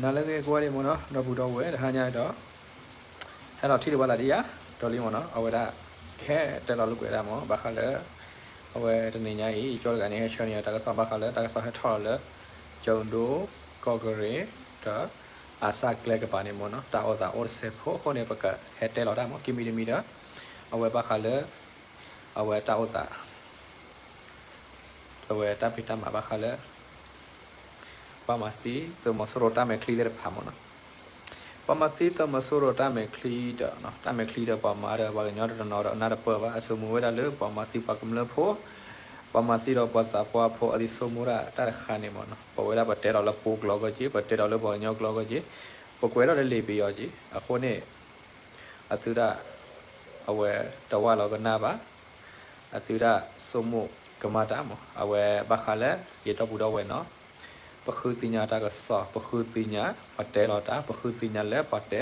နၤလၢအဂ့ၤကိးဂၤဒဲးမ့ၢ်နီၤ, ဒီပုၢ်ဒီဝဲၢ်တဟါညါဒီး ဟဲလီၤထံၣ်လိာ်ပသးဒ်ယၤ ဒီးလံမ့ၢ်နီၤ, အဝဲဒၣ် ကဟဲတဲလီၤလိာ်ကွဲးဒၣ်မ့ၢ် ဘၣ်ဃးလၢ အဝဲတနံၤညါအံၤ ကၠီတဂၤန့ၣ် ဟဲဆှၢန့ၢ်တၢ်ကစီၣ် ဘၣ်ဃးလၢတၢ်ကစီၣ်ဟဲထီၣ်လီၤလၢ ကၠိၤဒိၣ် ကီၢ်ကရ့ၣ် ဒီး အစၢ်ကျဲကပၤန့ၣ်မ့ၢ်နီၤ, တၢ်အိၣ်သးအိၣ်တစဲးဖိအဃိန့ၣ် ပကဟဲတဲလီၤတၢ်မ့ၢ် ကမံၤတမံၤဒီး အဝဲဘၣ်ဃးလၢ အဝဲတၢ်အိၣ်သး အဝဲတၢ်ဖံးတၢ်မၤဘၣ်ဃးလၢ ပှၤမၤသံသုးမီၤစိရိၤတၢ်မဲာ်ချံသ့ၣ်တဖၣ်မ့ၢ်နီၤ, ပှၤမၤသံသုးမီၤစိရိၤတၢ်မဲာ်ချံဒီး တၢ်မဲာ်ချံဒီးပှၤမၤဒီးပှၤကညီတနီၤဒီးအနၢ်တပၢၢ်ဘၣ်, အစိာ်မူဝဲဒၣ်လၢပှၤမၤသံပှၤကမျၢၢ်ဖိ, ပှၤမၤသံဒီးပှၤသးပှၢ်ဖိအသံ စိာ်မူဒၣ်တၢ်တခါန့ၣ်မ့ၢ်နီၤ, ပဝဲဒၣ်ပတဲလီၤလၢပှၤကျိာ်အဂီၢ်က့ၤ, ပတဲလီၤလၢပှၤကညီကျိာ်အဂီၢ်က့ၤ, ပကွဲးထီၣ်လၢလံာ်ပယီၤက့ၤ, အဃိန့ၣ် အသုဒၣ် အဝဲတဝၢ်လီၤကနၣ်ဘၣ်, အသုဒၣ်ဆိကမိၣ်ကမၣ်တၢ်မ့ၢ် အဝဲဘၣ်ဃးလၢ ယဒီပုၢ်ဒီဝဲၢ်နီၤ, ပဃုသ့ၣ်ညါတၢ်ကစီၣ် ပဃုသ့ၣ်ညါ ပတဲလီၤတၢ် ပဃုသ့ၣ်ညါလၢပှၤတဲ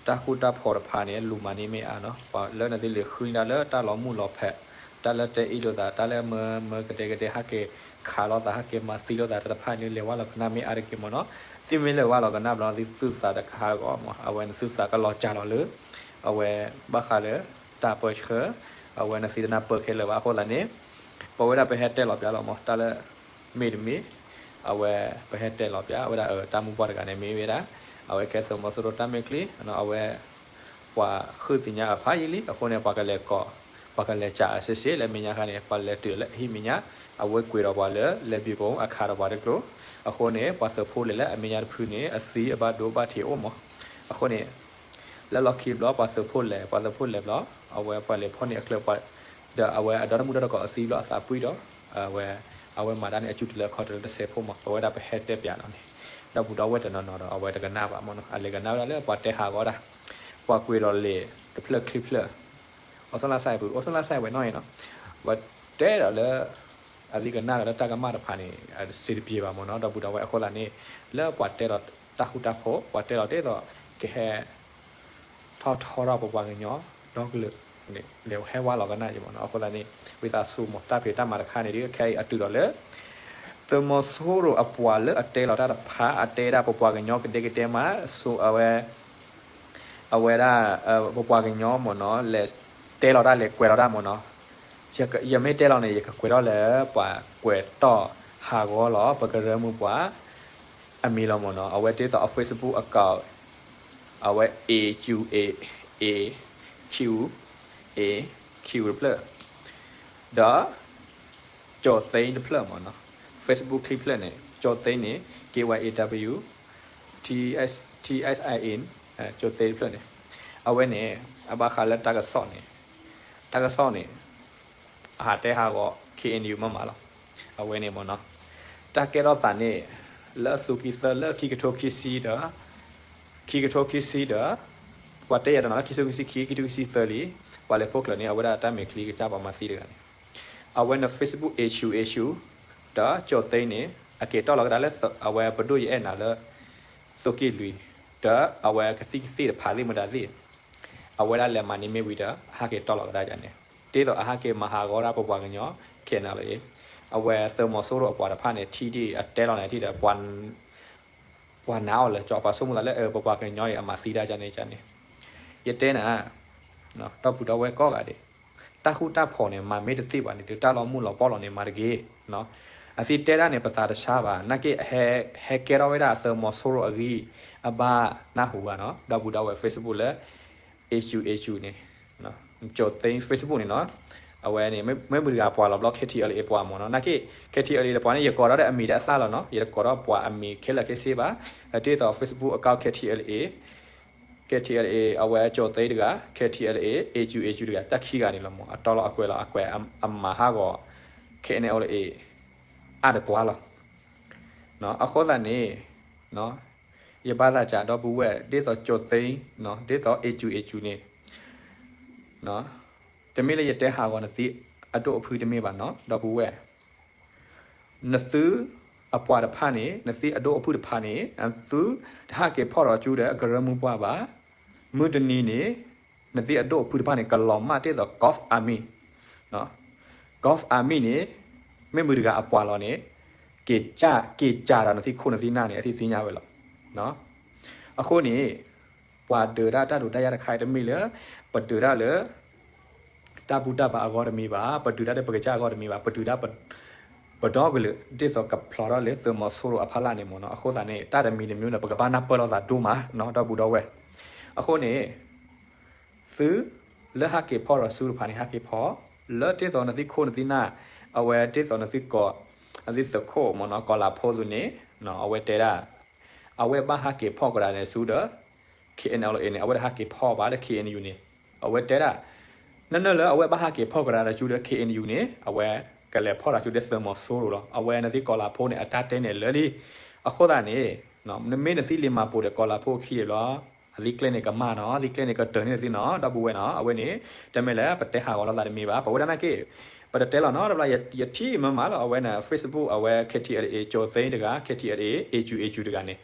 တၢ်ဃူတၢ်ဖိးတဖၣ်န့ၣ် လူၤမၤန့ၢ်မ့ၢ်အါနီၤ, ပှၤလၢနသုလံၤဃုန့ၢ်တၢ်လၢတၢ်လီၤမုၢ်လီၤဖး တၢ်လၢတဲအ့ၣ်လိာ်သး တၢ်လၢမၢမၢကဒဲကဒဲ ဟဲက့ၤခးလိာ်သး ဟဲက့ၤမၤသံလိာ်သးတဖၣ်န့ၣ် လဲၤဝဲလီၤကနၣ်မ့ၢ်အါတက့ၢ်မ့ၢ်နီၤ, သုမ့ၢ်လဲၤဝဲလီၤကနၣ်ဘျီ သုသူၣ်သးတခါအဂီၢ်မ့ၢ် အဝဲနသုသးကလီၤစှၤလီၤလၢ အဝဲဘၣ်ဃးလၢ တၢ်ပၢဆှၢ အဝဲနသုတနၢ်ပၢၢ်ခဲလၢာ်ဘၣ်အဃိသတးန့ၣ် ပဝဲဒၣ်ပဟဲတဲလီၤပျးလီၤမ့ၢ် တၢ်လၢ မ့ၢ်တမ့ၢ် အဝဲပဟဲတဲလီၤပျး အဝဲဒၣ်အတၢ်မုၢ်ပှၢ်တဂၤန့ၣ်မ့ၢ်ဝဲဒၣ် အဝဲကဲသုးမီၤစိရိၤတၢ်မဲာ်ချံ အဝဲ ပှၤဃုသ့ၣ်ညါအဖးယံာ်လံ အဃိန့ၣ် ပှၤကလဲၤကိး ပှၤကလဲၤစးအစ့စ့လၢမဲာ်ညါခါန့ၣ် ပှၤလဲၤတုၤလၢအဟံၣ်မဲာ်ညါ အဝဲကွံာ်ဒီးပှၤလၢလဲၤဘံၣ်ပိာ်အခးဒီးပှၤတကျိၤ အဃိန့ၣ် ပှၤသုးဖိလဲၤလၢအမဲာ်ညါတဖုန့ၣ် အသံအဘၣ်ဒိဘၣ်ထံးအိၣ်မ့ၢ် အဃိန့ၣ် လၢလီၢ်ခံဘျီပှၤသုးဖိလဲၤ ပှၤသုးဖိလဲၤဘျီ အဝဲပှၤလဲၤဖီၣ်န့ၢ်အကျဲ ဒီးအဝဲအဒီတမုၢ်ဒီတကိးအသံဘျီအသးပှံၢ်ဒီး အဝဲ အဝဲမၤတၢ်န့ၣ် အစုတုၤလၢအခီတလၢတစဲးဖိမ့ၢ် ပဝဲဒၣ်ပဟဲတဲပျးလီၤန့ၣ် ဒီပုၢ်ဒီဝဲၢ်တနီၤနီၤဒီး အဝဲတကနၣ်ဘၣ်မ့ၢ်နီၤ အလဲၤကနၣ်ဝဲဒၣ်လၢပှၤတဲဟးဂီၤတၢ် ပှၤကွံာ်ဒီးလံာ်တဖျၢၣ်ချံဖျၢၣ် အိၣ်ဆူၣ်လါဆဲးပူၤ အိၣ်ဆူၣ်လါဆဲးဝဲနီၢ်အံၤနီၤ ပှၤတဲဒီးလၢ အသံကနၣ်ဒီးလၢတၢ်ကမၣ်တဖၣ်န့ၣ် စံးတပျ့ၤဘၣ်မ့ၢ်နီၤ ဒီပုၢ်ဒီဝဲၢ်အဃိသတးန့ၣ် လၢပှၤတဲဒီးတၢ်ဃူတၢ်ဖိး ပှၤတဲဒီးဒ်သိး ကဟဲ ထီၣ်ထီထီၣ်ပပှၤကညီဒီကလုာ်န့ၣ် လဲၤဟဲဝဲလီၤကနၣ်က့ၤမ့ၢ်နီၤ အဃိသတးန့ၣ် ဝံသးစူၤမ့ၢ် တၢ်ဖံးတၢ်မၤတခါန့ၣ် ဒ်ခဲအံၤအတုၤဒီးလၢ သုးမီၤစိရိၤအပှၤလၢအတဲလီၤတၢ်တဖၣ် အတဲဒၣ်ပပှၤကညီကဒဲကဒဲမး စိအဝဲ အဝဲဒၣ် ပပှၤကညီမ့ၢ်နီၤ လဲၤတဲလီၤတၢ်လဲၤကွဲးလီၤတၢ်မ့ၢ်နီၤ ယမ့ၢ်တဲလီၤန့ၣ် ယကကွဲးထီၣ်လၢပှၤကွဲးတီၢ်ဟးဂီၤလီၤ ပကရၢမုၢ်ပှၤ အမံၤလီၤမ့ၢ်နီၤ အဝဲဒ်သိးအ Facebook account အဝဲ A Q A A Q A Q တဖျၢၣ် ဒီး ကၠီၤသ့တဖျၢၣ်မ့ၢ်နီၤ Facebook ချံဖျၢၣ်န့ၣ် ကၠီၤသ့န့ၣ် K Y A W T S T S I N ကၠီၤသ့တဖျၢၣ်န့ၣ် အဝဲန့ၣ် အဘၣ်ဃးလၢတၢ်ကစီၣ်န့ၣ် တၢ်ကစီၣ်န့ၣ် အဟးတဲဟးဂီၤ K N U မးမးလီၤ အဝဲန့ၣ်မ့ၢ်နီၤ တၢ်ကဲထီၣ်သးန့ၣ် လၢအသူၣ်ကံၢ်သၢလၢခံကထိခံဆံဒီး ခံကထိခံဆံဒီး ပှၤတဲယၤတနီၤလၢခံကထိခံဆံခံ ခံကထိခံဆံသၢလံ ပှၤလဲၤဖီၣ်ကျၢၤန့ၣ် အဝဲဒၣ်တၢ်မဲာ်ချံကစၢ်ပှၤမၤသံတဂၤန့ၣ် အဝဲန့ၣ် Facebook issue issue ဒီးကၠီၤသ့န့ၣ် အကဲထီၣ်လီၤကဒါလၢ အဝဲပဒိၣ်ယအဲၣ်နၤလၢ သိက့ၣ်လွံၢ် ဒီးအဝဲကသံၣ်ကသ့ၣ်တဖၣ်သ့ၣ်မတၤသ့ၣ် အဝဲဒၣ်လဲၤမၤန့ၢ်မ့ၢ်ဝံၤဒီး အဟးက့ၤတီၢ်လီၤကဒါန့ၣ် ဒ်သိးအဟးက့ၤမၤဟးဂီၤဒၣ်ပပှၤကညီ ခဲနလီၤအံၤ အဝဲသုးမီၤစိရိၤအပှၤတဖၣ်န့ၣ် ထံၣ်ဒ်အတဲလီၤန့ၣ်ထံၣ်ဒီး ပှၤနာ်အီၤလၢကၠီ ပှၤဆိကမိၣ်သးလၢ ပပှၤကညီအံၤအမၤသံဒၣ်န့ၣ်န့ၣ် ယတဲနၤ ဒီပုၢ်ဒီဝဲၢ်ကိးဂၤဒဲး တၢ်ဃူတၢ်ဖိးန့ၣ် မၤမ့ၢ်တသ့ဘၣ်န့ၣ် တုၤတၢ်လီၤမုၢ်လီၤပီၢ်လီၤန့ၣ် မၤတဂ့ၤ အသံတဲဒၣ်န့ၣ် ပသးတဆါဘၣ် နာ်က့ ဟဲကဲထီၣ်ဝဲဒၣ်သုးမီၤစိရိၤအဂံၢ်အဘါနၢ်ဟူဘၣ်နီၤ ဒီပုၢ်ဒီဝဲၢ် Facebook လၢ issue issue န့ၣ် ကၠီၤသ့ Facebook န့ၣ်နီၤ အဝဲန့ၣ် မ့ၢ်မုၢ်တဂၤပှၤလီၤဘျီ K T L A ပှၤမ့ၢ်နီၤ နာ်က့ K T L A တပှၤန့ၣ် ယကိးထီၣ်ဒီးအမံၤဒီးအသၣ်လီၤနီၤ ယတကိးထီၣ်ပှၤအမံၤခဲလၢာ်ခဲဆ့ဘၣ် ဒ်သိး Facebook account K T L A K T L A အဝဲကၠီၤသ့တဂၤ K T L A issue issue တဂၤ တၢ်ခံဂၤန့ၣ်လီၤမ့ၢ် အတီလီၤအကွဲးလီၤ အကွဲးအမၤဟးဂီၤ K N L A အါတပှၤလီၤ အဃိသတးန့ၣ် ယဘၣ်သးစးဒီပုၢ်ဝဲၢ် ဒ်သိးကၠီၤသ့ ဒ်သိး issue issue န့ၣ် တမ့ၢ်လၢယတဲဟးဂီၤနသံအဒိၣ်အဖုတမ့ၢ်ဘၣ်နီၤ ဒီပုၢ်ဝဲၢ် နသုအပှၤတဖၣ်န့ၣ် နသံအဒိၣ်အဖုတဖၣ်န့ၣ် နသုတဟးက့ၤဖီၣ်ထီၣ်ကၠူဒီးအကရၢမိၢ်ပှၢ်ဘၣ် မုၢ်တနံၤန့ၣ် နသံအဒိၣ်အဖုတဖၣ်န့ၣ် ကလီၤမၢ်ဒ်သိး Gulf Army Gulf Army န့ၣ် မ့ၢ်မုၢ်တဂၤအပှၤလီၤန့ၣ် က့ၤကၢ် က့ၤကၢ်ဒီးနသံခိၣ်နသံနၢ်န့ၣ် အသံသ့ၣ်ညါဝဲလီၤ. အဃိန့ၣ် ပှၤဒုးတၢ်တၢ်ဒုးတၢ်ယၤတခါအံၤတမ့ၢ်လၢ ပဒုးတၢ်လၢ တၢ်ဘူၣ်တၢ်ဘါအဂီၢ်တမ့ၢ်ဘၣ်, ပဒုးတၢ်လၢပကစၢ်အဂီၢ်တမ့ၢ်ဘၣ်, ပဒုးတၢ် ပဒီကလုာ် ဒ်သိးကဖျိးထီၣ်လၢသုးမီၤစိရိၤအဖီလာ်န့ၣ်မ့ၢ်နီၤ. အဃိသတးန့ၣ် တၢ်တမံၤတမံၤန့ၣ် ပကဘၣ်နၢ်ပၢၢ်လိာ်သးဒိၣ်မးနီၤ ဒီပုၢ်ဒီဝဲၢ်. အဃိန့ၣ် သု လၢဟးက့ၤဖီၣ်ဒီးဆူတဖၣ်န့ၣ် ဟးက့ၤဖီၣ်, လၢဒ်သိးနသုခိၣ်နသုနၢ်, အဝဲဒ်သိးနသုကီၢ်, နသုသုးခိၣ်မ့ၢ်နီၤ ကီၤလၤဖိသုန့ၣ် အဝဲတဲဒၣ် အဝဲဘၣ်ဟးက့ၤဖီၣ်ကဒါန့ၣ်ဆူဒီး K N L A န့ၣ် အဝဲတဟးက့ၤဖီၣ်ဘၣ်လၢ K N U န့ၣ် အဝဲတဲဒၣ် နနၢ်လၢအဝဲဘၣ်ဟးက့ၤဖီၣ်ကဒါဒီးဆူဒီး K N U န့ၣ် အဝဲကလဲၤဖီၣ်တၢ်ဆူဒီးသုးမီၤစိရိၤလီၤ. အဝဲနသုကီၤလၤဖိန့ၣ် အတၢ်တဲန့ၣ်လၢလံ. အဃိသတးန့ၣ် နမ့ၢ်နသုလံာ်မၤပိာ်ဒီးကီၤလၤဖိခံဘျီ အသုကျဲန့ၣ်ကမၣ်နီၤ, အသုကျဲန့ၣ်ကတၢၢ်န့ၢ်နသုနီၤ ဒီပုၢ်ဝဲၢ်နီၤ. အဝဲန့ၣ် တမ့ၢ်လၢပတဲဟးဂီၤလိာ်သးတမ့ၢ်ဘၣ်. ပဝဲဒၣ်နာ်က့ ပတတဲလီၤနီၤ တဘျီ ယထံၣ်မးမးလီၤ အဝဲန့ၣ် Facebook အဝဲ K T L A ကၠိသ့တဂၤ K T L A အ့ၣ်ကၠူအ့ၣ်ကၠူတဂၤန့ၣ်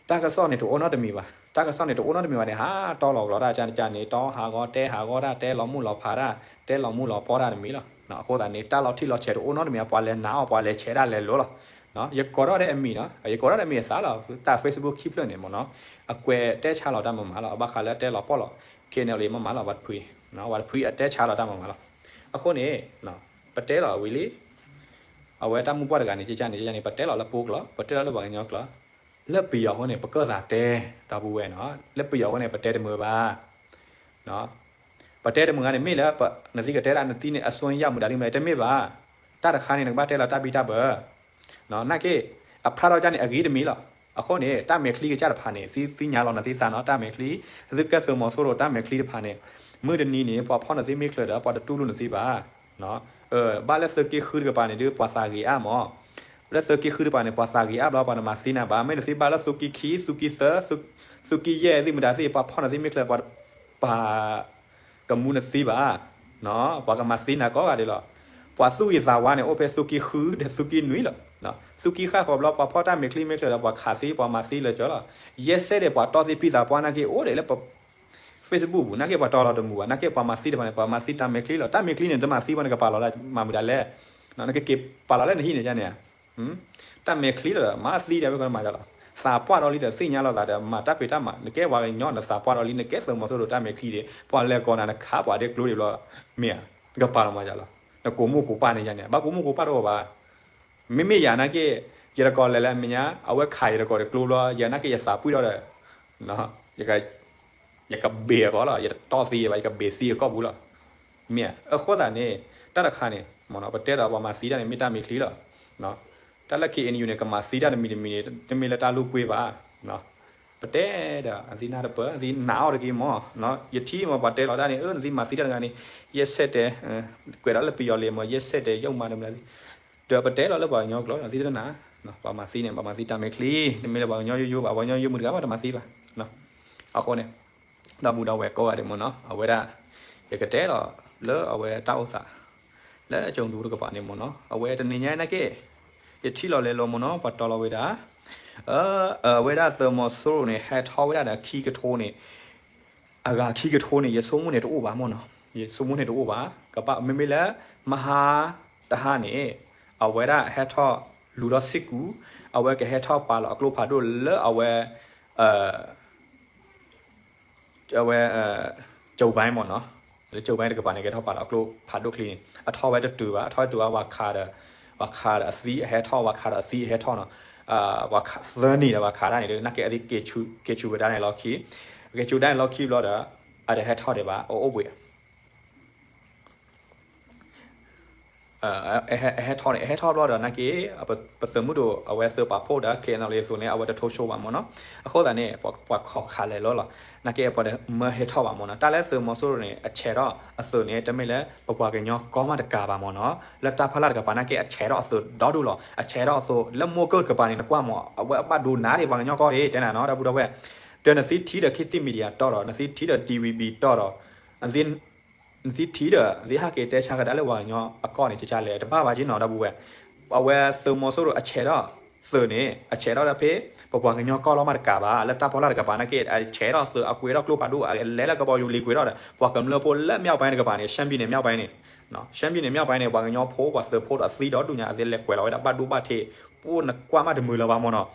တၢ်ကစီၣ်န့ၣ်တအိၣ်နီတမံၤဘၣ်. တၢ်ကစီၣ်န့ၣ်တအိၣ်နီတမံၤဘၣ်န့ၣ် ဟးတီလီၤကလီတၢ်ကန့ၣ် တီဟးဂီၤတဲဟးဂီၤတၢ် တဲလီၤမုၢ်လီၤဖးတၢ် တဲလီၤမုၢ်လီၤပီတၢ်တမံၤလီၤ. အဃိသတးန့ၣ် တၢ်လီၤထံၣ်လီၤဆဲးတအိၣ်နီတမံၤဘၣ် ပှၤလဲၤနာ်အီၤ ပှၤလဲၤဆဲးတၢ်လဲၤလိၤလီၤ. ယကိးထီၣ်ဒၣ်အမံၤနီၤ ယကိးထီၣ်ဒၣ်အမံၤအသးလီၤ တၢ် Facebook ခံဖျၢၣ်န့ၣ်မ့ၢ်နီၤ အကွဲးတဲဆါလီၤတၢ်မၤမၤလီၤ အဘၣ်ဃးလၢတဲလီၤပီၣ်လီၤ K N L A မၤမၤလီၤ ပှၤတဖု ပှၤတဖုအတဲဆါလီၤတၢ်မၤမၤလီၤ. အဃိန့ၣ် ပတဲလီၤဝံၤလံ အဝဲတၢ်မုၢ်ပှၢ်တဂၤန့ၣ် ကကန့ၣ် ကကန့ၣ် ပတဲလီၤလၢပှၤကညီကျိာ် လၢပယီၤအဃိန့ၣ် ပကၢၣ်သးတဲ ဒီပုၢ်ဝဲၢ်နီၤ လၢပယီၤအဃိန့ၣ် ပတဲတမုာ်ဘၣ်. ပတဲတမုာ်ဂၤန့ၣ် မ့ၢ်လၢ နသုကတဲဒၣ်နသုန့ၣ် အစွန်းရောက်မုာ်ဒၣ်သုမ့ၢ်တမ့ၢ်ဘၣ်. တၢ်တခါန့ၣ် နကဘၣ်တဲလီၤတၢ်ဘံၣ်တၢ်ဘၢ နာ်က့ အဖျါထီၣ်ကန့ၣ် အဂ့ၤတမံၤလီၤ. အဃိန့ၣ် တၢ်မဲာ်ချံကစၢ်တဖၣ်န့ၣ် သုသ့ၣ်ညါလီၤနသုသးနီၤ တၢ်မဲာ်ချံ သုကဲသုးမီၤစိရိၤတၢ်မဲာ်ချံတဖၣ်န့ၣ် မုၢ်တနံၤန့ၣ် ပှၤဖီၣ်နသုမ့ၢ်ချၢဒီး ပှၤတတူၢ်လိာ်နသုဘၣ်. ဘၣ်လၢသုးက့ဃုတကပၤန့ၣ်ဒုး ပှၤသးဂ့ၤအါမး လၢသုးက့ဃုတကပၤန့ၣ် ပှၤသးဂ့ၤအါဘျီ ပှၤတမၤသံနၤဘၣ်. မ့ၢ်နသုဘၣ်လၢသုးက့ခံ သုးက့သၢ သုးက့ယဲၢ် သုမတၤသ့ၣ် ပှၤဖီၣ်နသုမ့ၢ်ချၢ ပှၤ ပှၤကမူနသံဘၣ်. ပှၤကမၤသံနၤကိးဂၤဒဲးလီၤ. ပှၤသူၣ်ဂ့ၤသးဝါန့ၣ် အိၣ်ဖဲသုးက့ဃုဒီးသုးက့နွံလီၤ. သုးက့ဃၢ်ဃီဘျီ ပှၤဖီၣ်တၢ်မဲာ်ချံမ့ၢ်ချၢဒီး ပှၤခးသံ ပှၤမၤသံလၢာ်ကၠီလီၤ. ယဲၢ်စဲးဒီး ပှၤတီသံဖံသးပှၢ်နာ်က့ အိၣ်ဒံးလၢ Facebook ပူၤ နာ်က့ ပှၤတီလီၤတမုာ်ဘၣ်. နာ်က့ ပှၤမၤသံတဖၣ်န့ၣ် ပှၤမၤသံတၢ်မဲာ်ချံလီၤ. တၢ်မဲာ်ချံန့ၣ် တမၤသံဘၣ် နကပာ်လီၤလၢမၤမုာ်ဒၣ်လဲၣ်. နကက့ၤပာ်လီၤလၢနဟံၣ်န့ၣ်န့ၣ် တၢ်မဲာ်ချံလီၤဒီး မၤသံဒၣ်ဝဲကမၤယၤလီၤ. သးပှၢ်ဒီးလံဒီး သ့ၣ်ညါလိာ်သးဒီး မၤတၢ်ဖံးတၢ်မၤ နကဲပှၤကညီ နသးပှၢ်ဒီးလံ နကဲသုးမီၤစိရိၤတၢ်မဲာ်ချံဒီး ပှၤလဲၤကိးနၤ နခးပှၤဒဲကျိဒံးဘျီ မ့ၢ်ဧါ. နကပာ်လီၤမၤယၤလီၤ. နကိးမိၢ်ကိးပၢ်န့ၣ်ယၤန့ၣ် ဘၣ်ကိးမိၢ်ကိးပၢ်တအိၣ်ဘၣ်. မ့မ့ၢ်ယၤနာ်က့ ယတကိးလဲၤလၢအမဲာ်ညါ အဝဲခးယတကိးတကျိဘျီ ယၤနာ်က့ ယသးပှၢ်ဒီး ယကဘ့ၣ်အီၤလီၤ ယတတီသံဘၣ် ယကဘ့ၣ်သံအကီၢ်ပူၤလီၤ. မ့ၢ်ဧါ. အဃိသတးန့ၣ် တၢ်တခါန့ၣ် ပတဲဒီးပှၤမၤသံတၢ်န့ၣ် မ့ၢ်တၢ်မဲာ်ချံလီၤ. တၢ်လၢ K N U န့ၣ် ကမၤသံတၢ်တမံၤတမံၤန့ၣ် တမ့ၢ်လၢတၢ်လိာ်ကွဲဘၣ်. ပတဲဒီး အသံနၢ်တပၢၢ် အသံနာ်အီၤတက့ၢ်မး. ယထံၣ်မး ပှၤတဲလီၤတၢ်န့ၣ် အၢ နသံမၤသံတၢ်တဂၤန့ၣ် ယဲၢ်စဲးတဲ ကွဲးဒီးလၢပယီၤလံမး ယဲၢ်စဲးတဲ ယုၢ်မၤတမံၤသံ ဒီးပတဲလီၤလၢပှၤကညီကျိာ် နသံတနၤ ပှၤမၤသံန့ၣ် ပှၤမၤသံတၢ်မဲာ်ချံ တမ့ၢ်လၢပှၤကညီယိယိဘၣ် ပှၤကညီယိမုာ်တဂၤဘၣ်တမၤသံဘၣ်. အဃိန့ၣ် ဒီပုၢ်ဒီဝဲၢ်ကိးဂၤဒဲးမ့ၢ်နီၤ အဝဲဒၣ် ယကတဲလီၤလၢအဝဲတၢ်အိၣ်သး လၢကၠိဒူတကပၤန့ၣ်မ့ၢ်နီၤ အဝဲတနံၤညါနာ်က့ ယထံၣ်လီၤလဲၤလီၤမ့ၢ်နီၤ ပှၤတီလီၤဝဲဒၣ် အဝဲဒၣ်သုးမီၤစိရိၤန့ၣ် ဟဲထီၣ်ဝဲဒၣ်ဒီးခံကထိန့ၣ် အဂၤခံကထိန့ၣ် ယဆိကမိၣ်န့ၣ်တအိၣ်ဘၣ်မ့ၢ်နီၤ ယဆိကမိၣ်န့ၣ်တအိၣ်ဘၣ် ကဘၣ်မ့မ့ၢ်လၢ မဟါတဟါန့ၣ် အဝဲဒၣ်ဟဲထီၣ်လူၤဒီးစ့ၢ်ကီး အဝဲကဟဲထီၣ်ပာ်လီၤအကျိဖးဒိၣ်လၢအဝဲ အဝဲ ကၠိၤဘဲ မ့ၢ်နီၤ လၢကၠိၤဘဲတကပၤန့ၣ် ကဟဲထီၣ်ပာ်လီၤအကျိဖးဒိၣ်ချံန့ၣ် အထီၣ်ဝဲတတုၤဘၣ် အထီၣ်ဝဲတတုၤဘၣ် ပှၤခးဒီး ပှၤခးဒီးအသံအဟဲထီၣ် ပှၤခးဒီးအသံအဟဲထီၣ်နီၤ ပှၤခးသၢနံၣ်ဒီးပှၤခးတၢ်န့ၣ် နာ်က့အသံက့ၤဆူၣ်ဝဲဒၣ်န့ၣ်လီၢ်ခံ က့ၤဆူၣ်ဝဲဒၣ်န့ၣ်လီၢ်ခံဘျီဒီး အတဟဲထီၣ်ဒံးဘၣ် အအိၣ်ဘှံး အဟဲထီၣ်န့ၣ် အဟဲထီၣ်ဘျီဒီး နာ်က့ ပသုးမုၢ်ဒိၣ် အဝဲသုးပာ်ဖှိၣ်ဒီး K N L A အသိးန့ၣ် အဝဲတထိၣ်ဆိဘၣ်မ့ၢ်နီၤ. အဃိသတးန့ၣ် ပှၤခီၣ်ခးလဲၤလီၤလီၤ. နာ်က့ ပှၤမၢဟဲထီၣ်ဘၣ်မ့ၢ်နီၤ. တၢ်လၢသုးမီၤစိရိၤန့ၣ် အဆဲးထီၣ်အသုးန့ၣ် တမ့ၢ်လၢပပှၤကညီကီၢ်မးတကးဘၣ်မ့ၢ်နီၤ. လၢတၢ်ဖီလာ်တကပၤ နာ်က့ အဆဲးထီၣ်အသုးဒီဒူၣ်လီၤ. အဆဲးထီၣ်အသုး လၢမိၢ်ကၢၢ်တကပၤန့ၣ် နကွၢ်မ့ၢ် အဝဲအဘၣ်ဒိနးဒံးပှၤကညီကီၢ်ဒံး တဲနၤနီၤ ဒီပုၢ်ဒီဝဲၢ်. ဒီးနသုထံၣ်ဒီး ခေတ်သစ် Media တီၢ်ဒီး နသုထံၣ်ဒီး DVB တီၢ်ဒီး နသုထံၣ်ဒီး သုဟးက့ၤတဲဆါကဒါလၢပှၤကညီအကီၢ်န့ၣ် ကကလဲၣ်တဘၣ်ဘၣ်က့နီၤ ဒီပုၢ်ဝဲၢ်. အဝဲသုးမီၤစိရိၤအဆဲးထီၣ်သုးန့ၣ် အဆဲးထီၣ်ဒီးဖဲ ပပှၤကညီကီၢ်လီၤမးတကးဘၣ် လၢတၢ်ဖီလာ်တကပၤနာ်က့ အဆဲးထီၣ်သုးအကွဲးထီၣ်ကျိဖးဒိၣ် အလဲၤလၢကဘီယူၤလံၤကွံာ်ထီၣ်ဒီး ပှၤကမျၢၢ်ဖိလၢ မြောက်ပိုင်း တကပၤန့ၣ် ရှမ်းပြည်နယ်မြောက်ပိုင်းန့ၣ် ရှမ်းပြည်နယ်မြောက်ပိုင်းန့ၣ် ပှၤကညီဖိ ပှၤသုးဖိဒီးအသံဒီဒူၣ်ညါ အသ့လဲၤကွဲးလီၤဝဲဒၣ်ဘၣ်ဒိဘၣ်ထံး ပှၤနကွၢ်မးတမုာ်လၢၤဘၣ်မ့ၢ်နီၤ.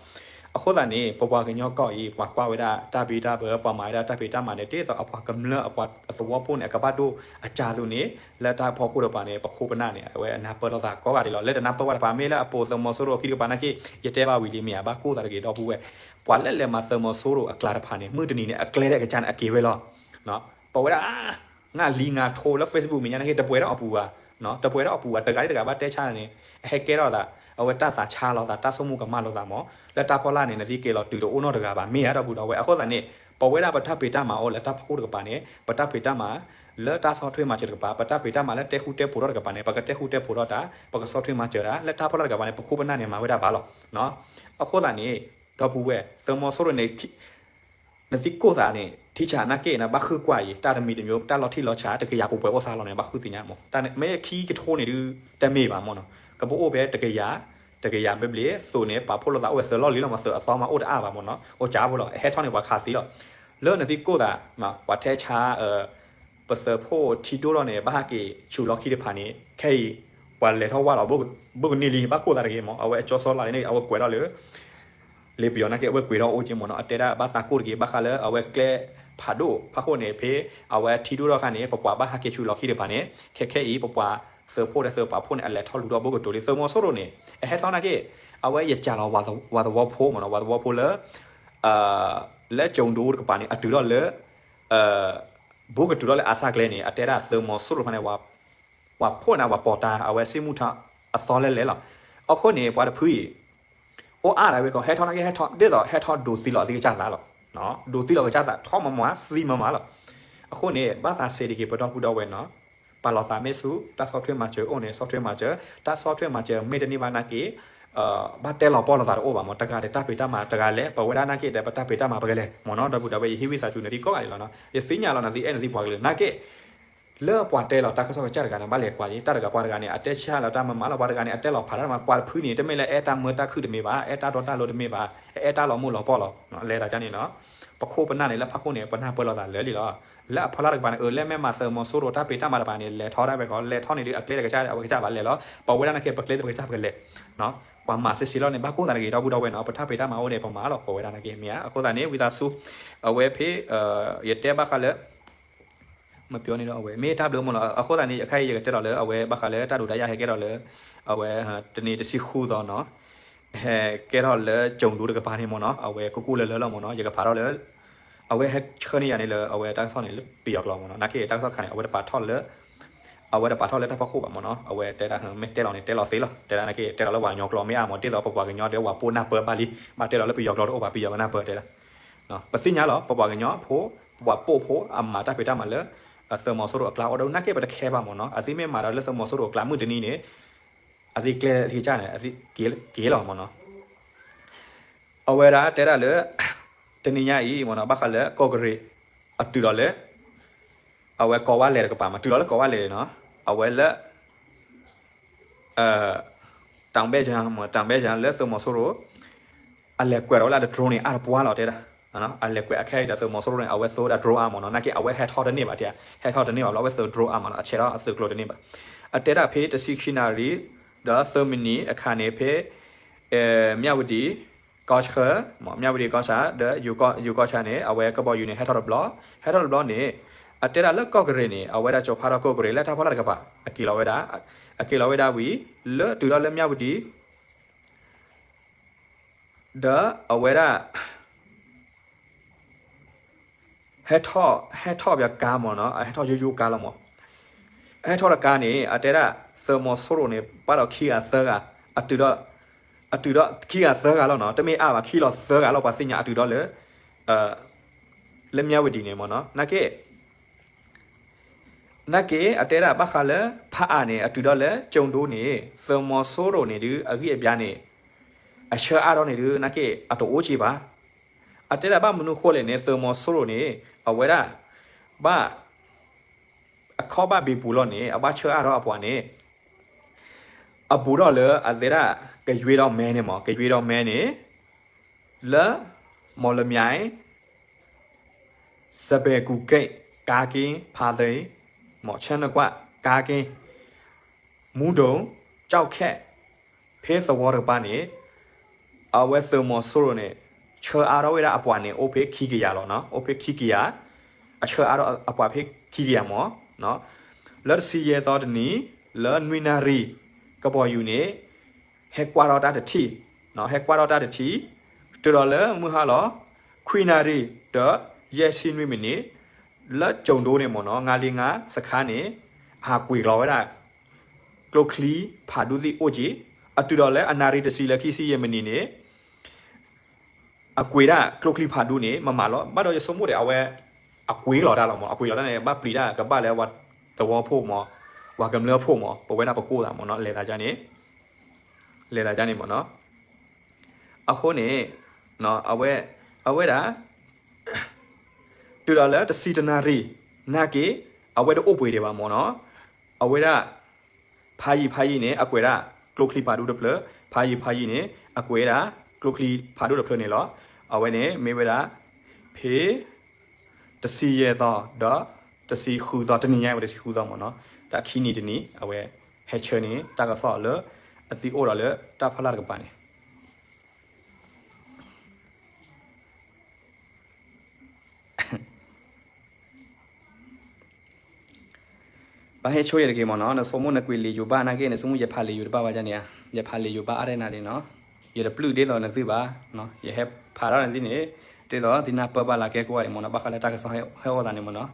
အဃိသတးန့ၣ် ပပှၤကညီကီၢ်အံၤ ပှၤကွၢ်ဝဲဒၣ်တၢ်ဘံၣ်တၢ်ဘၢ ပှၤမၤဝဲဒၣ်တၢ်ဖံးတၢ်မၤန့ၣ် ဒ်သိးအပှၤကမျၢၢ်အပှၤအသဝီဖိန့ၣ် အကဘၣ်ဒိၣ်အစၢ်အသိးန့ၣ် လၢတၢ်ဖီခိၣ်တကပၤန့ၣ် ပခိၣ်ပနၢ်န့ၣ် အဝဲအနၢ်ပၢၢ်လိာ်သးကိးဂၤဒဲးလီၤ. လၢတနၢ်ပၢၢ်ဝဲတကပၤ မ့ၢ်လၢအပိာ်သုးမီၤစိရိၤအခံတကပၤနာ်က့ ယတဲဘၣ်ဝံၤလံမ့ၢ်ဧါ, ဘၣ်ကိၢ်သးတဂ့ၤ ဒီပုၢ်ဝဲၢ်, ပှၤလၢလဲၤမၤသုးမီၤစိရိၤအကျါတဖၣ်န့ၣ် မုၢ်တနံၤန့ၣ် အကျဲဒၣ်ကစၢ်န့ၣ် အက့ၤဝဲလီၤ. ပဝဲဒၣ် ငါလံငါထိလၢ Facebook မဲာ်ညါနာ်က့ တပှဲၤထီၣ်အပူၤဘၣ်, တပှဲၤထီၣ်အပူၤဘၣ်, တဂၤတဂၤဘၣ်တဲဆါန့ၣ် အဟဲကဲထီၣ်သး အဝဲတၢ်သးဆါလိာ်သး တၢ်ဆိကမိၣ်ကမၣ်လိာ်သးမး, လၢတၢ်ဖီလာ်န့ၣ် နသံက့ၤလီၤတုၤတအိၣ်နီတဂၤဘၣ် မ့ၢ်ဧါ ဒီပုၢ်ဒီဝဲၢ်. အဃိသတးန့ၣ် ပဝဲဒၣ်ပတၢ်ဖံးတၢ်မၤအိၣ်လၢတၢ်ဖီခိၣ်တကပၤန့ၣ် ပတၢ်ဖံးတၢ်မၤ လၢတၢ်ဆီၣ်ထွဲမၤစၢၤတကပၤ ပတၢ်ဖံးတၢ်မၤလၢတဲဃူတဲဖိးထီၣ်တကပၤန့ၣ် ပကတဲဃူတဲဖိးထီၣ်တၢ် ပကဆီၣ်ထွဲမၤစၢၤတၢ် လၢတၢ်ဖီလာ်တကပၤန့ၣ် ပခိၣ်ပနၢ်န့ၣ် မၤဝဲဒၣ်ဘၣ်လီၤ. အဃိသတးန့ၣ် ဒီပုၢ်ဝဲၢ် သုးမီၤစိရိၤန့ၣ် နသံကိၢ်သးန့ၣ် ထံဆးနာ်က့ နဘၣ်ဃုကွၢ်အံၤ တၢ်တမံၤတမံၤ တၢ်လီၤထံၣ်လီၤဆး တကယၤပှဲၤပှဲၤအိၣ်စ့ၢ်လီၤန့ၣ် ဘၣ်ဃုသ့ၣ်ညါမး, မ့ၢ်ခံကထိန့ၣ်ဒုး တမ့ၢ်ဘၣ်မးနီၤ, ကဘၣ်အိၣ်ဖဲတကယၤ, တကယၤဘျ့ဘျ့ သိးန့ၣ် ပာ်ဖှိၣ်လိာ်သးအိၣ်ဝဲသၢလီၢ်လံလီၤမး သုးအသီမးအိၣ်တအါဘၣ်မးနီၤ, အိၣ်ကၢ်ဖိလီၤ အဟဲထီၣ်န့ၣ် ပှၤခးသံလီၤ, လၢနသံကိၢ်သး ပှၤထဲဆါ ပသုးဖိထံဒိၣ်ထီၣ်န့ၣ် ဘၣ်ဟးက့ၤဆူးလီၢ်ခံတဖၣ်န့ၣ် ခဲအံၤ ပှၤလဲၤထီၣ်ဝၢ်လီၤ ဘၣ်ကန့ၢ်လံ ဘၣ်ကိၢ်သးတဂ့ၤမး, အဝဲအကၠီစီလးန့ၣ် အဝဲကွဲးထီၣ်လၢ လ့ပယီၤနာ်က့ အဝဲကွဲးထီၣ်အိၣ်က့မးနီၤ, အတဲဒၣ်ဘၣ်သးကိၢ်တဂ့ၤ ဘၣ်ဃးလၢအဝဲကျဲဖးဒိၣ်ဖးခိၣ်န့ၣ် ဖဲအဝဲထံဒိၣ်ထီၣ်အခါန့ၣ် ပပှၤဘၣ်ဟးက့ၤဆူးလီၢ်ခံတဖၣ်န့ၣ် ခဲခဲအံၤ ပပှၤသုးဖိဒီးသုးပာ်ဖှိၣ်န့ၣ် အလဲၤထီၣ်လူၤထီၣ်ဘၣ်ကတိၤလံ သုးမီၤစိရိၤန့ၣ် အဟဲထီၣ်နာ်က့ အဝဲယကၢ်လီၤ ဝၤသဝီဖိမးနီၤ, ဝၤသဝီဖိလၢ လၢကၠိၤဒိတကပၤန့ၣ် အတုၤထီၣ်လၢ ဘူးကတုၤထီၣ်လၢအါစၢ်ကျဲန့ၣ် အတဲဒၣ်သုးမီၤစိရိၤတဖၣ်န့ၣ် ပှၤဖှိၣ်န့ၣ် ပှၤပိာ်တၢ် အဝဲစံၣ်မုၢ်ထီၣ်အသီလဲၣ်လဲၣ်လီၤ. အဃိန့ၣ် ပှၤတဖုအံၤ အိၣ်အါဒၣ်ဝဲကီး ဟဲထီၣ်နာ်က့ ဟဲထီၣ်ဒ်သိး ဟဲထီၣ်ဒိးသံလီၤအသးကစၢ်သးလီၤ. ဒိးသံလီၤကစၢ်သး ထီၣ်မၤမၤ သံမၤမၤလီၤ. အဃိန့ၣ် ဘၣ်သးစဲးတက့ၤ ပဒီပုၢ်ဒီဝဲၢ်နီၤ, ပာ်လီၤသးမ့ၢ်ဆူ တၢ်ဆီၣ်ထွဲမၤစၢၤအိၣ်န့ၣ် ဆီၣ်ထွဲမၤစၢၤ, တၢ်ဆီၣ်ထွဲမၤစၢၤမ့ၢ်တန့ၢ်ဘၣ်နာ်က့ ဘၣ်တဲလီၤပီၢ်လိာ်သးတအိၣ်ဘၣ်မး, တဂၤဒီးတၢ်ဖံးတၢ်မၤတဂၤလဲၣ်, ပဝဲဒၣ်နာ်က့ဒီး ပတၢ်ဖံးတၢ်မၤပကလဲၤမးနီၤ, ဒီပုၢ်ဒီဝဲၢ် ယဟံးဝံသးစူၤနသံကိးဂၤဒဲးလီၤနီၤ, ယသ့ၣ်ညါလီၤနသံအဲၣ်နသံပှၤကလုာ်နာ်က့ လၢပှၤတဲလီၤတၢ်ကစီၣ်ကစၢ်တဂၤန့ၣ် ဘၣ်လဲၤကွၢ်က့ၤ တၢ်တဂၤပှၤတဂၤန့ၣ် အတဲဆါလီၤတၢ်မၤမၤလီၤ, ပှၤတဂၤန့ၣ် အတဲလီၤဖးတၢ်မၤ, ပှၤတဖုန့ၣ် တမ့ၢ်လၢအဲၣ်တၢ်မၢတၢ်ခုၣ်တမ့ၢ်ဘၣ်, အဲၣ်တၢ်တီတၢ်လိၤတမ့ၢ်ဘၣ်, အဲၣ်တၢ်လီၤမိၢ်လီၤပီၢ်လီၤ. လဲၤသးကန့ၣ်နီၤ, ပခိၣ်ပနၢ်န့ၣ် လၢဖးခိၣ်န့ၣ် ပနၢ်ပၢၢ်လိာ်သးလၢာ်လံလီၤ. လၢအဖီလာ်တကပၤန့ၣ် အၢ လၢမ့ၢ်မၤသုးမီၤစိရိၤတၢ်ဖံးတၢ်မၤတကပၤန့ၣ် လဲၤထီၣ်ဒၣ်ဝဲကီး, လဲၤထီၣ်န့ၣ်ဒုး အကျဲတကစၢ်အဝဲကစၢ်ဘၣ်လဲၤလီၤ, ပဝဲဒၣ်နာ်က့ ပကျဲတပကစၢ်ပကလဲၤ ပှၤမၤစ့စ့လီၤန့ၣ် ဘၣ်ကိၢ်သးတဂ့ၤ ဒီပုၢ်ဒီဝဲၢ်နီၤ, ပတၢ်ဖံးတၢ်မၤအိၣ်န့ၣ် ပမၤလီၤ ပဝဲဒၣ်နာ်က့ မ့ၢ်ဧါ. အဃိသတးန့ၣ် ဝံသးစူၤ အဝဲဖဲ ယတဲဘၣ်ဃးလၢ မပြောနေတော့ အဝဲ မ့ၢ်တၢ်ဘျုးမးလီၤ. အဃိသတးန့ၣ် အခါအံၤ ယကတဲလီၤလၢ အဝဲဘၣ်ဃးလၢ တၢ်ဒုးတၢ်ယၤဟဲကဲထီၣ်လၢ အဝဲ တနံၤတဆံဃုသီနီၤ, ဟဲကဲထီၣ်လၢ ကၠိၤဒူတကပၤန့ၣ်မးနီၤ, အဝဲ ကူကူလၢလၢလီၤမးနီၤ, ယကဖးထီၣ်လၢ အဝဲဟဲဆှၢန့ၢ်ယၤန့ၣ်လၢ အဝဲတၢ်ကစီၣ်န့ၣ်လၢပယီၤကျိာ်မးနီၤ, နာ်က့တၢ်ကစီၣ်တခါန့ၣ် အဝဲတပာ်ထီၣ်လၢ အဝဲတပာ်ထီၣ်လၢတၢ်ဖီခိၣ်ဘၣ်မးနီၤ, အဝဲတဲဒၣ် မ့ၢ်တဲလီၤန့ၣ် တဲလီၤသ့လီၤ, တဲဒၣ်နာ်က့ တဲလီၤလၢပှၤကညီကျိာ်မ့ၢ်အါမး, ဒ်သိးပပှၤကညီဒီး ပှၤပိာ်နၢ်ပၢၢ်ဘၣ်လံ, မ့ၢ်တဲလီၤလၢပယီၤကျိာ်တအိၣ်ဘၣ် ပယီၤကနၢ်ပၢၢ်တဲဒၣ် ပသ့ၣ်ညါလီၤ ပပှၤကညီဖိ, ပှၤပိာ်ဖိ အမၤတၢ်ဖံးတၢ်မၤလၢ သုးမီၤစိရိၤအကျါအိၣ်ဒီး နာ်က့ပတခဲဘၣ်မးနီၤ, အသ့မ့ၢ်မၤဒီးလၢသုးမီၤစိရိၤအကျါမုၢ်တနံၤန့ၣ် အသ့ကျဲသ့ကစၢ်န့ၣ် အသ့က့ၤလီၤမးနီၤ. အဝဲဒၣ်တဲဒၣ်လၢ တနံၤညါအံၤမးနီၤ ဘၣ်ဃးလၢကီၢ်ကရ့ၣ် အတုၤဒီးလၢ အဝဲကိးဝါလဲၣ်တကပၤမး တုၤလီၤလၢကိးဝါလဲၣ်နီၤ, အဝဲလၢ တၢ်ဘဲၣ်ယၤမး တၢ်ဘဲၣ်ယၤလၢသုးမီၤစိရိၤ အလဲၤကွဲးဒီးဝဲဒၣ်ဒီး drone န့ၣ် အါတပှၢ်လီၤတဲဒၣ်, အလဲၤကွဲးအခဲအံၤဒီးသုးမီၤစိရိၤန့ၣ် အဝဲသိဒၣ် drone အါမးနီၤ, နာ်က့အဝဲဟဲထီၣ်တန့ၢ်ဘၣ်တဲ, ဟဲထီၣ်တန့ၢ်ဘၣ်ဘျီ အဝဲသိ drone အါမးနီၤ, အဆဲးထီၣ်အသုးကျိၤတန့ၢ်ဘၣ်. အတဲဒၣ်ဖဲတဆံခံနၣ်ရံၣ် ဒီးသၢမံးနံးအခါန့ၣ် ဖဲ မြဝတီ ကီၢ်ဆၣ်, မြဝတီ ကီၢ်ဆၣ် ဒီးယိၤကီၢ်ဆၣ်န့ၣ် အဝဲကဘီယူၤန့ၣ် ဟဲထီၣ်တဘျီ, ဟဲထီၣ်တဘျီန့ၣ် အတဲဒၣ်လၢကီၢ်ကရ့ၣ်န့ၣ် အဝဲဒၣ်ကၠီၤဖးထီၣ်ကီၢ်ကရ့ၣ်လၢတၢ်ဖီလာ်တကပၤ အက့ၤလီၤဝဲဒၣ်, အက့ၤလီၤဝဲဒၣ်ဝံၤ လၢတုၤထီၣ်လၢ မြဝတီ ဒီးအဝဲဒၣ် ဟဲထီၣ် ဟဲထီၣ်ပှၤကါမးနီၤ, အဟဲထီၣ်ယိယိကါလီၤမး, အဟဲထီၣ်တကါန့ၣ် အတဲဒၣ် သုးမီၤစိရိၤန့ၣ် ပာ်ဒီးခံဂၤသၢဂၤ, အတုၤဒီး အတုၤဒီးခံဂၤသၢဂၤလီၤနီၤ, တမ့ၢ်အါဘၣ် ခံလီၤသၢဂၤလီၤ ပှၤသ့ၣ်ညါအတုၤဒီးလၢ လၢ မြဝတီ န့ၣ်မးနီၤ, နာ်က့ နာ်က့ အတဲဒၣ်ဘၣ်ဃးလၢ ဖးအါန့ၣ် အတုၤဒီးလၢ ကၠိၤဒိ န့ၣ် သုးမီၤစိရိၤန့ၣ်ဒုး အဂံၢ်အဘါန့ၣ် အဆၢအါထီၣ်န့ၣ်ဒုး နာ်က့ အတအိၣ်က့ဘၣ်. အတဲဒၣ်ဘၣ်မနုၤဃိလဲၣ်န့ၣ် သုးမီၤစိရိၤန့ၣ် အဝဲဒၣ် ဘၣ် အခီၣ်ဘၣ်ဘံဘူလီၤန့ၣ် အဘၣ်ဆၢအါထီၣ်အပှၤန့ၣ် အဘူးထီၣ်လၢအသ့ဒၣ် ကယွ့ဒီးမဲန့ၣ်မး, ကယွ့ဒီးမဲန့ၣ် လၢ မော်လမြိုင် စပယ်ကူၤဂိတ် ကားကင် ဖားသိမ် မော် ချမ်းနကွာ် ကားကင် မူဒို ကျောက်ခက် ဖဲသဝီတကပၤန့ၣ် အဝဲသုးမီၤစိရိၤန့ၣ် ဆှၢအါထီၣ်ဝဲဒၣ်အပှၤန့ၣ် အိၣ်ဖဲခံကယၤလီၤနီၤ, အိၣ်ဖဲခံကယၤ, အဆှၢအါထီၣ်အပှၤဖဲခံကယၤမၢ်နီၤ, လၢတဆံယဲၢ်သီတနံၤ, လၢနွံနၣ်ရံၣ်, ကဘီယူၤန့ၣ် ဟဲကွၢ်ထီၣ်တၢ်တထံၣ်, ဟဲကွၢ်ထီၣ်တၢ်တထံၣ်, တုၤဒီးလၢမုၢ်ဟါလီၤ, ခွံနၣ်ရံၣ် ဒီးယဲၢ်ဆံနွံမံးနံး, လၢကၠိၤဒိန့ၣ်မၢ်နီၤ, ငါလံငါစခါန့ၣ်, အဟးကွံာ်လီၤဝဲဒၣ် ကျိချံဖးဒိၣ်သ့ၣ်အိၣ်က့ၤ, အတုၤဒီးလၢအနၣ်ရံၣ်တဆံလၢခံဆံယဲၢ်မံးနံးန့ၣ် အကွံာ်ဒၣ်ကျိချံဖးဒိၣ်န့ၣ် မမၤလီၤ, ဘၣ်ဒီးယဆိကမိၣ်ဒီး အဝဲ အကွံာ်လီၤတၢ်လီၤမၢ်, အကွံာ်လီၤတၢ်န့ၣ် ဘၣ်ပျံၤတၢ်ကဘၣ်လၢပှၤသဝီဖိမၢ်, ပှၤကမျၢၢ်ဖိမၢ်, ပဝဲဒၣ်ပကိၢ်သးမၢ်နီၤ, လဲၤသးဒ်န့ၣ်, လဲၤသးဒ်န့ၣ်မၢ်နီၤ, အဃိန့ၣ် အဝဲ, အဝဲဒၣ် တုၤဒီးလၢတဆံတနၣ်ရံၣ်, နာ်က့ အဝဲတအိၣ်ပှဲၤဒံးဘၣ်မၢ်နီၤ, အဝဲဒၣ် ဖးယံာ်ဖးယံာ်န့ၣ် အကွဲးဒၣ်ကျိချံဖးဒိၣ်တဖျၢၣ်, ဖးယံာ်ဖးယံာ်န့ၣ် အကွဲးဒၣ်ကျိချံဖးဒိၣ်တဖျၢၣ်န့ၣ်လီၤ. အဝဲန့ၣ်မ့ၢ်ဝဲဒၣ် ဖဲ တဆံယဲၢ်သီ ဒီး တဆံဃုသီ, တနံၤညါဝဲတဆံဃုသီမၢ်နီၤ, ဒီးခံနံၤတနံၤ အဝဲ ဟဲဆှၢန့ၢ် တၢ်ကစီၣ်လၢ အသံအိၣ်ဒီးလၢတၢ်ဖီလာ်တကပၤန့ၣ် ဘၣ်ဟဲဆိယဲတက့ၢ်မၢ်နီၤ, နဆိကမိၣ်နကွံာ်လံာ်ယိၤဘၣ်နာ်က့ နဆိကမိၣ်ယဖးလံာ်ယိၤတဘၣ်ဘၣ်ဒ်န့ၣ်ဧါ, ယဖးလံာ်ယိၤဘၣ်အါထဲနၤန့ၣ်နီၤ, ယတပျုၢ်ဒ်သိးနသုဘၣ်, ယဟဲဖးထီၣ်နသုန့ၣ် ဒ်သိးသုနၢ်ပၢၢ်ဘၣ်လၢကဲကိးဂၤဒဲးမၢ်နီၤ, ဘၣ်ဃးလၢတၢ်ကစီၣ်ဟဲအိၣ်သးန့ၣ်မၢ်နီၤ,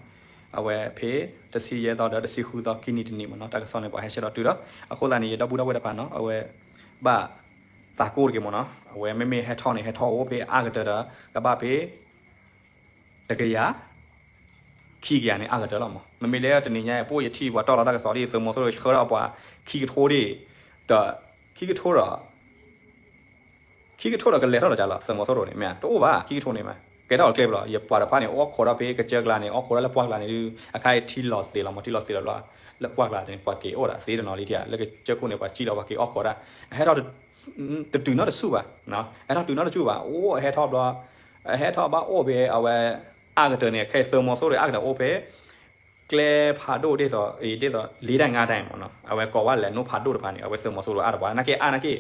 အဝဲဖဲ တဆံယဲၢ်သီ ဒီးတဆံဃုသီ ခံနံၤတနံၤမၢ်နီၤ, တၢ်ကစီၣ်န့ၣ် ပှၤဟဲဆှၢဒီးတုၤဒီး, အဃိသတးန့ၣ် ယဒီပုၢ်ဒီဝဲၢ်တဖၣ်နီၤ, အဝဲ ဘၣ်သးကိၢ်တက့ၢ်မၢ်နီၤ, အဝဲမ့မ့ၢ်ဟဲထီၣ်န့ၣ် ဟဲထီၣ်အိၣ်ဖဲအါကတၢၢ်ဒီး ကဘၣ်ဖဲ တကယၤ ခံကယၤန့ၣ် အါကတၢၢ်လီၤမၢ်. မ့မ့ၢ်လၢတနံၤညါ ပအိၣ်ယထံၣ်ပှၤတီၢ်လီၤတၢ်ကစီၣ်ဒ် သုးမီၤစိရိၤဆှၢထီၣ်ပှၤခံကထိဒ်, ဒီး ခံကထိဒီး ခံကထိဒီးကလဲၤထီၣ်လီၤကလီၤ သုးမီၤစိရိၤန့ၣ် မ့ၢ်တအိၣ်ဘၣ် ခံကထိန့ၣ်မး, ကဲထီၣ်ကျဲဘၣ်လီၤ. ယပှၤတဖၣ်န့ၣ် အိၣ်ခိးထီၣ်ဖဲကစၢၢ်ကျါန့ၣ် အိၣ်ခိးထီၣ်လၢပှၢ်ကျါန့ၣ်ဒုး အခါအံၤထံလီၤသ့လီၤမၢ်, ထံလီၤသ့လီၤဘျီ လၢပှၢ်ကျါန့ၣ် ပှၤက့ၤအိၣ်ဒီးသ့တနီၤလံထံဧါ, လၢကစၢၢ်ခိၣ်န့ၣ် ပှၤကံၣ်လီၤ ပှၤက့ၤအိၣ်ခိးဒၣ်, အဟဲထီၣ် တတုၤနီတဆူၣ်ဘၣ်, အဟဲထီၣ်တုၤနီတဆူၣ်ဘၣ်, အိၣ်အဟဲထီၣ်ဘျီ အဟဲထီၣ်ဘၣ်အိၣ်ဖဲအဝဲ အါကတၢၢ်န့ၣ် ခဲအံၤသုးမီၤစိရိၤအါကတၢၢ်အိၣ်ဖဲ ကျဲဖးဒိၣ်ဒ်သိး ဒ်သိး လေးတိုင်ငါးတိုင်မၢ်နီၤ, အဝဲကိးဝဲလဲၤနိဖးဒိၣ်တဖၣ်န့ၣ် အဝဲသုးမီၤစိရိၤအါတပှၤ နာ်က့အါနာ်က့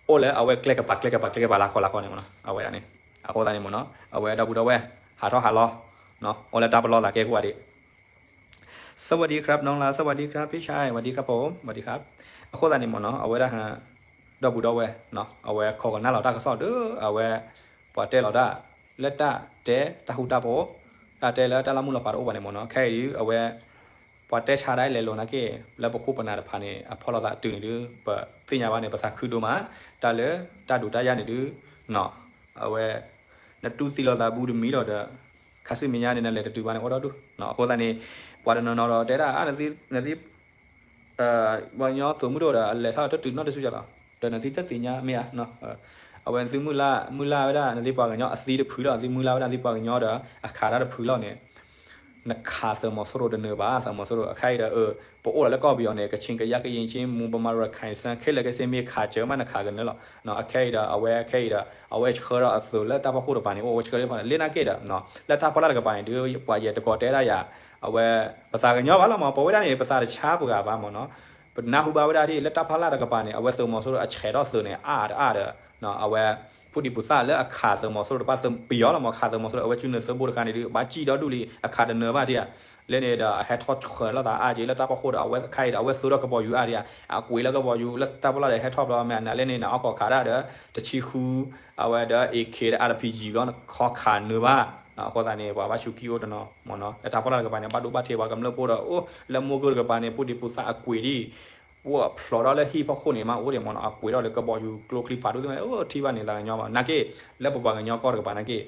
အိၣ်လၢအဝဲကျဲကပၤ ကျဲကပၤ ကျဲကပၤလၢခီလၢခီန့ၣ်မၢ်နီၤ, အဝဲဒၣ်န့ၣ် အဃိသတးန့ၣ်မၢ်နီၤ အဝဲဒီပုၢ်ဒီဝဲၢ် ဟးထီၣ်ဟးလီၤ အိၣ်လၢတၢ်ပလီၢ်သးကဲကိးဂၤဒဲး สวัสดีครับ น้องลา สวัสดีครับ พี่ชาย สวัสดีครับผม สวัสดีครับ အဃိသတးန့ၣ်မၢ်နီၤ အဝဲဒၣ် ဒီပုၢ်ဒီဝဲၢ် အဝဲခိးကနၣ်လီၤတၢ်ကစီၣ်ဒီး အဝဲ ပှၤတဲလီၤတၢ် လၢတၢ်တဲတၢ်ဟူတၢ်ဖီ တၢ်တဲလၢတၢ်လၢမုၢ်လီၤဖးတအိၣ်ဘၣ်န့ၣ်မၢ်နီၤ ခဲအံၤဒုး အဝဲ ပှၤတဲဆါဒၣ်လဲာ်လိာ်နာ်က့ လၢပခိၣ်ပနၢ်တဖၣ်န့ၣ် အဖီၣ်လိာ်သးတုၤန့ၣ်ဒုး ပသ့ၣ်ညါဘၣ်န့ၣ် ပသးခုဒိၣ်မး တၢ်လၢတၢ်ဒုးတၢ်ယၤန့ၣ်ဒုး အဝဲ နတူၢ်သံလိာ်သးဘူးတမံၤလီၤဒီး ခါဆူမဲာ်ညါန့ၣ် နလဲၤတတုၤဘၣ်န့ၣ် အိၣ်ဒီဒူၣ် အဃိသတးန့ၣ် ပှၤတနီၤနီၤဒီးတဲဒၣ် နသံ ပှၤကညီသုးမုၢ်ဒိၣ်ဒီး အလဲၤထီၣ်တတုၤနီတစုလီၤ ဒီးနသံတသ့ၣ်ညါမ့ၢ်ဧါ အဝဲနသုမုၢ်လၢ် မုၢ်လၢ်ဝဲဒၣ် နသံပှၤကညီအသံတဖုလီၤ နသံမုၢ်လၢ်ဝဲဒၣ်နသံပှၤကညီဒီး အခးတၢ်တဖုလီၤန့ၣ် နခးသုးမီၤစိရိၤတနၢၤဘၣ် သုးမီၤစိရိၤ အခဲအံၤဒီး ပအိၣ်လီၤလၢကီၢ်ပယီၤန့ၣ် ကချင် ကယား ကရင် ချင်း မွန် ဗမာ ရခိုင် ရှမ်း ခဲလၢာ်ခဲဆ့ မ့ၢ်ခးစၢၤမး နခးကနၢၤလီၤ အခဲအံၤဒီး အဝဲခဲအံၤဒီး အဝဲဆှၢဒီးအသုးလၢတၢ်ဖီခိၣ်တကပၤန့ၣ် အိၣ်ဝဲဆှၢလၢဖီန့ၣ် လၢနာ်က့ဒီး လၢတၢ်ဖီလာ်တကပၤန့ၣ်ဒုး ပှၤယဲတကိးတဲဒၣ်ယၤ အဝဲ ပသးကညီဘၣ်လီၤမး ပဝဲဒၣ်န့ၣ် ပသးတဆါပှၤဘၣ်မးနီၤ ပနၢ်ဟူဘၣ်ဝဲဒၣ်ဒ် လၢတၢ်ဖီလာ်တကပၤန့ၣ် အဝဲသုးမီၤစိရိၤအဆဲးထီၣ်သုးန့ၣ် အါတအါဒီး အဝဲ ဖုဒံပူၤသၣ်လၢအခးသုးမီၤစိရိၤတဖၣ် ပယီၤလီၤမး ခးသုးမီၤစိရိၤ အဝဲကၠူနၢၤသုးဘိတခါန့ၣ်ဒုး ဘၣ်စံၣ်ဒီဒူၣ်လံ အခးတနၢၤဘၣ်ဒံးဧါ လၢန့ၣ်ဒီး အဟဲထီၣ်ဆှၢလိာ်သးအါက့ လၢတၢ်ဖီခိၣ်ဒီး အဝဲခဲအံၤဒီး အဝဲသုးထီၣ်ကဘီယူၤအါဒံးဧါ အကွံာ်လၢကဘီယူၤ လၢတၢ်ဖီလာ်ဒီး ဟဲထီၣ်ဘျီမ့ၢ်အနးလဲၣ်န့ၣ် နအီၣ်ခိးခးဒၣ်ဒီး တဆံဃု အဝဲဒီး AK ဒီး RPG ဘျီ နခီခးနၢၤဘၣ် အဃိသတးန့ၣ် ပှၤဘၣ်ဆူခံအိၣ်တနီၤမးနီၤ လၢတၢ်ဖီလာ်တကပၤန့ၣ် ဘၣ်ဒိဘၣ်ထံးပှၤကမျၢၢ်ဖိဒီး အိၣ်လၢမိၢ်ကၢၢ်တကပၤန့ၣ် ဖုဒံပူၤသၣ်အကွံာ်ဒံး အိၣ်ဖျိးထီၣ်လၢဟံၣ်ဖီခိၣ်န့ၣ် မးအိၣ်ဒံးမးနီၤ အကွံာ်ထီၣ်လၢကဘီယူၤကျိချံဖးဒိၣ်သ့ၣ်မး အိၣ်ထံၣ်ဘၣ်န့ၣ် သးကညီမး နာ်က့ လၢပပှၤကညီကီၢ်တကပၤနာ်က့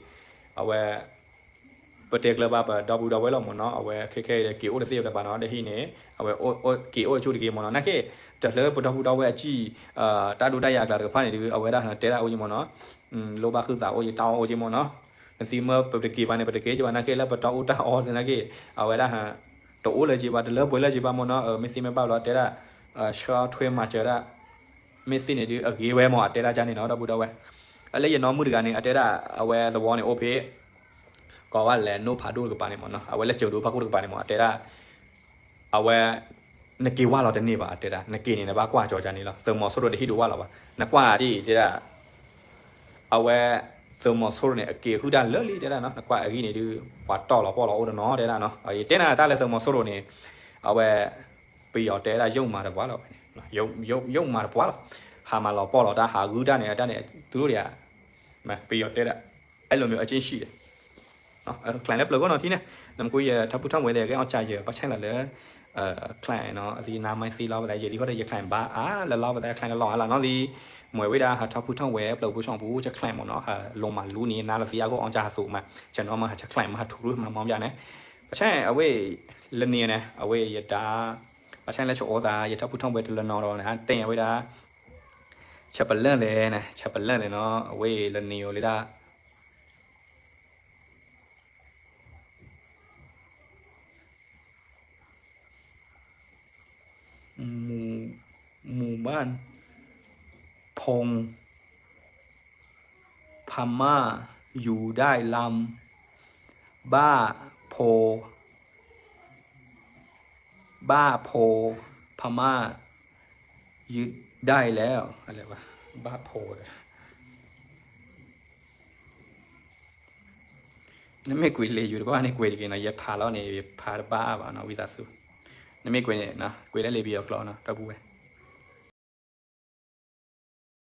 အဝဲ ပတဲကျၢၤဘၣ်ပဒီပုၢ်ဒီဝဲၢ်လီၤမးနီၤ အဝဲခဲခဲအံၤဒီး က့ၤအိၣ်တသ့ဝဲတကပၤနီၤ တဟံၣ်န့ၣ် အဝဲက့ၤအိၣ်ဆူၣ်တက့ၢ်မးနီၤ နာ်က့ တလၢပဒီပုၢ်ဒီဝဲၢ်အစံၣ် တၢ်ဒိးတၢ်ယၤအကျါတကဖၣ်န့ၣ်ဒုး အဝဲဒၣ်တဲဒၣ်အိၣ်ယံမးနီၤ လိၣ်ဘၣ်ဃုသးအိၣ်ယံ တၢ်အီၣ်အိၣ်ယံမးနီၤ နသံမ့ၢ်ပတက့ၤဘၣ်န့ၣ် ပတက့ၤက့ၤဘၣ်နာ်က့ လၢပတၢ်အီၣ်တၢ်အီသနာ်က့ အဝဲဒၣ် တအိၣ်လၢၤက့ၤဘၣ် တလၢပှဲၤလၢၤက့ၤဘၣ်မးနီၤ မ့ၢ်သ့မ့ၢ်ဘၣ်ဘျီတဲဒၣ် ဆှၢထွဲမၤစၢၤဒၣ် မ့ၢ်သ့န့ၣ်ဒုး အဂ့ၤဝဲမး အတဲဒၣ်ကန့ၣ်နီၤ ဒီပုၢ်ဒီဝဲၢ် လၢယနီၢ်မုၣ်တဂၤန့ၣ် အတဲဒၣ် အဝဲသဝီန့ၣ်အိၣ်ဖဲ ကိးဝဲလဲၤနိဖးဒိၣ်တကပၤန့ၣ်မးနီၤ အဝဲလၢကၠိၤဒိဖးခိၣ်တကပၤန့ၣ်မး အတဲဒၣ် အဝဲ နက့ၤဝဲလီၤတန့ၢ်ဘၣ် အတဲဒၣ် နက့ၤန့ၣ် နဘၣ်ကွၢ်ကၠီကန့ၣ်လီၤ သုးမီၤစိရိၤတဟံၣ်ဒိးဝဲလီၤဘၣ် နကွၢ်ဒ်တဲဒၣ် အဝဲ သုးမီၤစိရိၤန့ၣ် အက့ၤဟုၣ်တၢ်လၢာ်လံတဲဒၣ်နီၤ, နကွၢ်အဂံၢ်န့ၣ်ဒုး ပှၤတီၢ်လီၤပီၢ်လီၤအိၣ်တနီၤတဲဒၣ်နီၤ. ယတဲနၤတၢ်လၢသုးမီၤစိရိၤန့ၣ် အဝဲ ပယီၤတဲဒၣ် ယုတ်မာတယ်ဘၣ်လီၤဝဲန့ၣ်, ယုတ်မာတယ်ဘၣ်လီၤ, ဟးမၤလီၤပီၢ်လီၤတၢ် ဟးဂုၢ်တၢ်န့ၣ် တၢ်န့ၣ် သူတို့တွေက ပယီၤတဲဒၣ် အဲလိုမျိုးအကျင့်ရှိတယ်. ကျဲလၢပျၢၤခိၣ်နီၤထံန့ၣ် နမ့ၢ်ကွၢ်ယထီၣ်ဖူထီၣ်ဝဲသ့ၣ် ကဲအီၣ်ကၢယဘၣ်ဆဲးလီၤလၢ ကျဲနီၤ အသံနါမံသံလီၤ ပသးယဲဒ်ဃီဒီး ယကျဲဘၣ်အါလၢလီၤ ပသးကျဲလၢလီၤအါလီၤနီၤသံ မ့ၢ်ဝဲဒၣ်ဟးထီၣ်ဖူထီၣ်ဝဲပျၢၤဖိဆူၣ်ပူၤ ယကျဲမ့ၢ်နီၤ ဟးလိၤမၤလူန့ၣ် နါလီၤသံအဂီၢ်အီၣ်ကၢဟးသိးမး ကနီၤမးဟးယကျဲမးဟးထူရူၢ်မၤမီၢ်ပျၢၤန့ၣ် ပဆဲးအဝဲ လၢန့ၣ်န့ၣ် အဝဲယဒါ ဘၣ်ဆဲးလၢဆိအိၣ်သး ယထီၣ်ဖူထီၣ်ဝဲတလၢနီၤဒီးန့ၣ် တဲဝဲဒၣ် ဆဲးပလၢၢ်လဲၣ်န့ၣ် ဆဲးပလၢၢ်လဲၣ်နီၤ အဝဲလၢန့ၣ်အီၤလၢဒၣ် หมู่ หมู่บ้านพง พม่าอยู่ได้ลำ บ้าโพ บ้าโพ พม่า ยึดได้แล้ว อะไรวะ บ้าโพ နမ့ၢ်ကွံာ်လံာ်ယူၤတဘၣ်န့ၣ် ကွဲးတက့ၢ်နီၤ ယဖးလီၤန့ၣ် ယဖးတဘၣ်အါဘၣ်နီၤ ဝံသးစူၤ နမ့ၢ်ကွဲးန့ၣ် ကွဲးလၢလံာ်ပယီၤကျိာ်နီၤ ဒီပုၢ်ဝဲၢ်